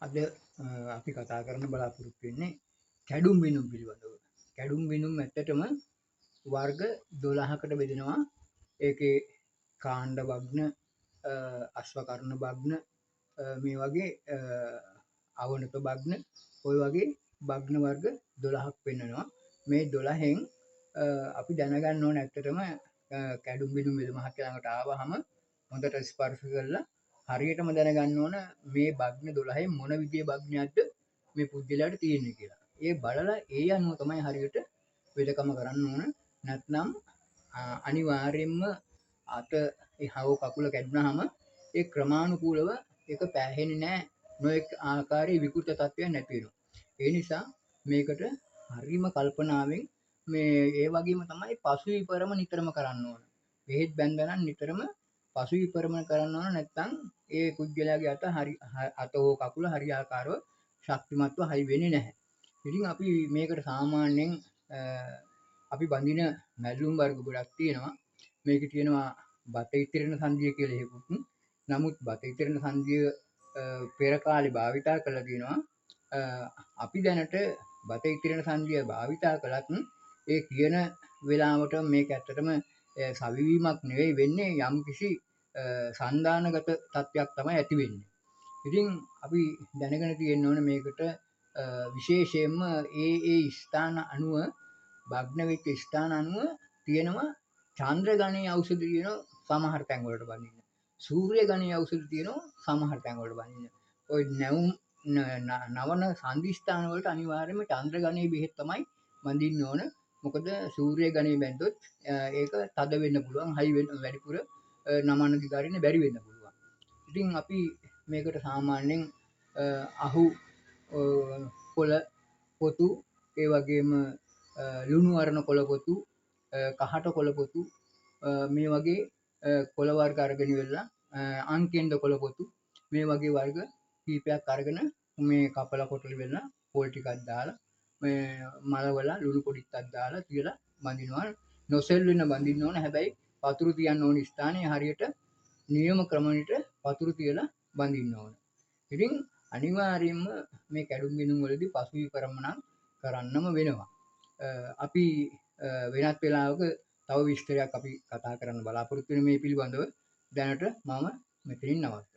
අද අපි කතා කරන්න බලාපොරොත්තු වෙන්නේ කැඩුම් බිනුම් පිළිබඳව. කැඩුම් බිනුම් ඇත්තටම වර්ග 12කට බෙදෙනවා. ඒකේ කාණ්ඩ භග්න, අශ්වකර්ණ භග්න, මේ වගේ අවනත භග්න, ඔය වගේ භග්න වර්ග 12ක් පෙන්වනවා. මේ 12න් අපි දැනගන්න ඕන ඇත්තටම කැඩුම් බිනුම් වෙද මහත්තයා ළඟට ආවහම හොඳට ස්පර්ශ කරලා හරියටම දැනගන්න ඕන මේ භග්න 12න් මොන විදිහේ භග්නයක්ද මේ පුද්ගලයාට තියෙන්නේ කියලා. ඒ බලලා ඒ අනුව තමයි හරියට වෙදකම කරන්න ඕන. නැත්නම් අනිවාර්යයෙන්ම අත හව කකුල කැඩුනහම ඒ ක්‍රමානුකූලව ඒක පෑහෙන්නේ නැහැ. නොඑක් ආකාරයේ විකෘත තත්ත්වයක් නැති වෙනවා. ඒ නිසා මේකට හරිම කල්පනාවෙන් මේ ඒ වගේම තමයි පසු විපරම නිතරම කරන්න ඕන. බෙහෙත් බැන්දනම් නිතරම පසු විපරම කරන්න ඕන. නැත්නම් ඒ පුද්ගලයාගේ අත හරි අත හෝ කකුල හරි ආකාරව ශක්තිමත්ව හයි වෙන්නේ නැහැ. ඉතින් අපි මේකට සාමාන්‍යයෙන් අපි බඳින මැල්ලුම් වර්ග ගොඩක් තියෙනවා. මේකේ තියෙනවා බත ඉතිරෙන සංධිය කියලා එකකුත්. නමුත් බත ඉතිරෙන සංධිය පෙර කාලේ භාවිතා කරලා තියෙනවා. අපි දැනට බත ඉතිරෙන සංධිය භාවිතා කළත් ඒ කියන වෙලාවට මේක ඇත්තටම සවිවීමක් නෙවෙයි වෙන්නේ, යම්කිසි සන්දානගත තත්ත්වයක් තමයි ඇති වෙන්නේ. ඉතින් අපි දැනගෙන තියෙන්න ඕන මේකට විශේෂයෙන්ම ඒ ඒ ස්ථාන අනුව භග්න වෙච්ච ස්ථාන අනුව තියෙනවා චන්ද්‍ර ගණයේ ඖෂධ තියෙනවා සමහර තැන් වලට බඳින්න. සූර්ය ගණයේ ඖෂධ තියෙනවා සමහර තැන් වලට බඳින්න. ඔය නැවුම් නවන සන්ධි ස්ථාන වලට අනිවාර්යයෙන්ම චන්ද්‍ර ගණයේ බෙහෙත් තමයි බඳින්න ඕන. මොකද සූර්ය ගණයේ බැන්දොත් ඒක තද වෙන්න පුළුවන්, හයි වෙන්න වැඩිපුර නමන්න දිගාරින්න බැරි වෙන්න පුළුවන්. ඉතින් අපි මේකට සාමාන්‍යයෙන් අහු කොළ පොතු, ඒ වගේම ලුණු අරණ කොළ පොතු, කහට කොළ පොතු, මේ වගේ කොළ වර්ග අරගෙන ඉවරලා අංකෙන්ද කොළ පොතු මේ වගේ වර්ග කීපයක් අරගෙන මේ කපලා කොටල වෙලා පොල් ටිකක් දාලා මේ මලවලා ලුණු පොඩිත්තක් දාලා තියලා බඳිනවා. නොසෙල් වෙන බඳින්න ඕන. හැබැයි වතුර තියන්න ඕන ස්ථානයේ හරියට නියම ක්‍රමයට වතුර තියලා බඳින්න ඕන. ඉතින් අනිවාර්යයෙන්ම මේ කැඩුම් බිනුම් වලදී පසු විපරම නම් කරන්නම වෙනවා. අපි වෙනත් වෙලාවක තව විස්තරයක් අපි කතා කරන්න බලාපොරොත්තු වෙන මේ පිළිබඳව. දැනට මම මෙතනින් නවත්වනවා.